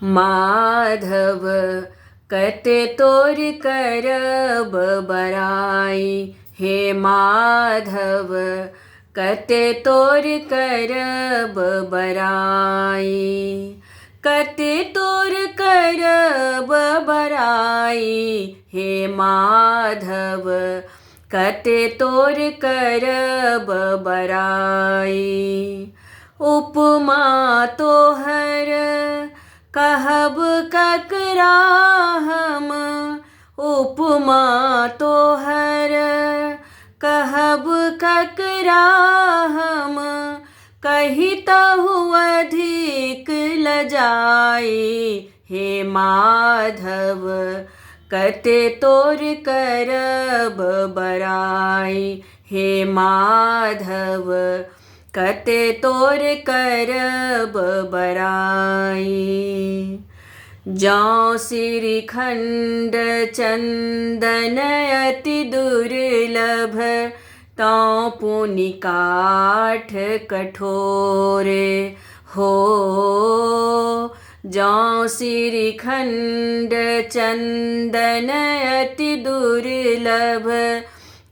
माधव कते तोर करब बराई, हे माधव कते तोर करब बराई, कते तोर करब बराई, हे माधव कते तोर करब बराई। उपमा तोहर कहब ककरा हम, उपमा तोहर कहब ककरा हम, कहितहु अधिक लजाई, हे माधव कते तोर करब बराई, हे माधव कते तोर करब बराई। जौं श्रीखण्ड चन्दन अति दुर्लभ, तौं पुनि काठ कठोरे हो। जौं श्रीखण्ड चन्दन अति दुर्लभ,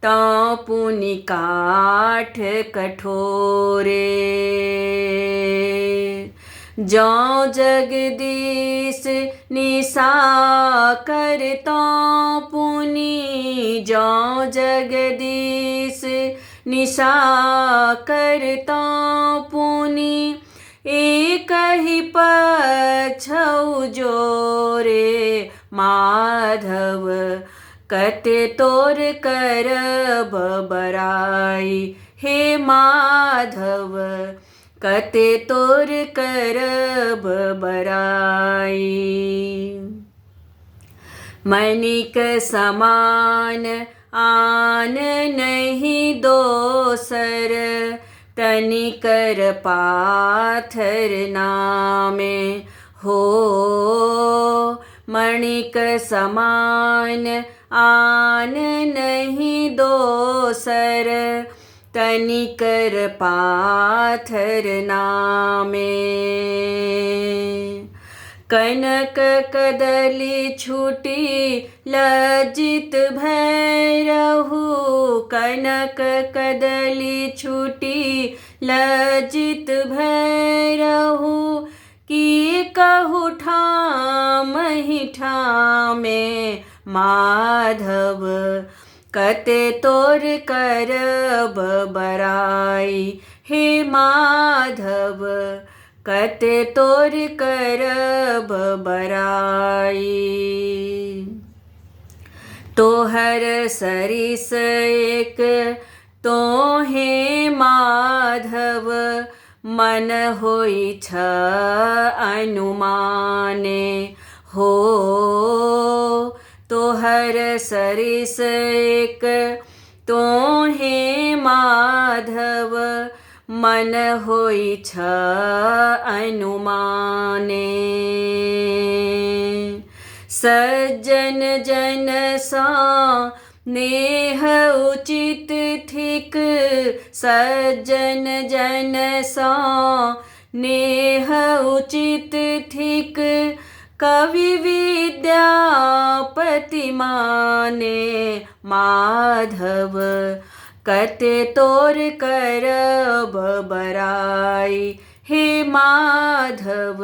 तौं पुनि काठ कठोरे। जौं जगदीश निशाकर तौं पुनि, जौं जगदीश निशाकर तौं पुनि, एकहि पछौ जोरे, माधव कते तोर करब बराई, हे माधव कते तोर करब बराई। मणिक समान आन नहि दोसर, तनिकर पाथर नामे हो। मणिक समान आन नहि दोसर, तनिकर पाथर नामे। कनक कदली छूटी लज्जित भैरहु, कनक कदली छूटी लज्जित भैरहु, की कहु ठामहि ठामे, माधव कते तोर करब बराई, हे माधव कते तोर करब बराई। तोहर सरिस एक तोहे माधव, मन होइछ अनुमाने हो। तोहर सरिस एक तोहे माधव, मन होइछ अनुमाने। सज्जन जन सँ नेह उचित थिक, सज्जन जन सँ नेह उचित थिक, कवि विद्यापति माने, माधव कते तोर करब बराई, हे माधव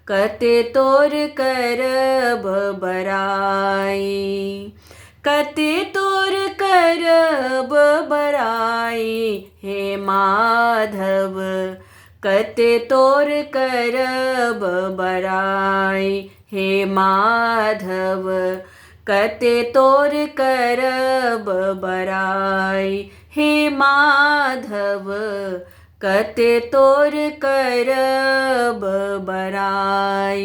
कते तोर करब बराई, कते तोर करब बराई, हे माधव कते तोर करब बराई, हे माधव कते तोर करब बराई, हे माधव कते तोर करब बराई।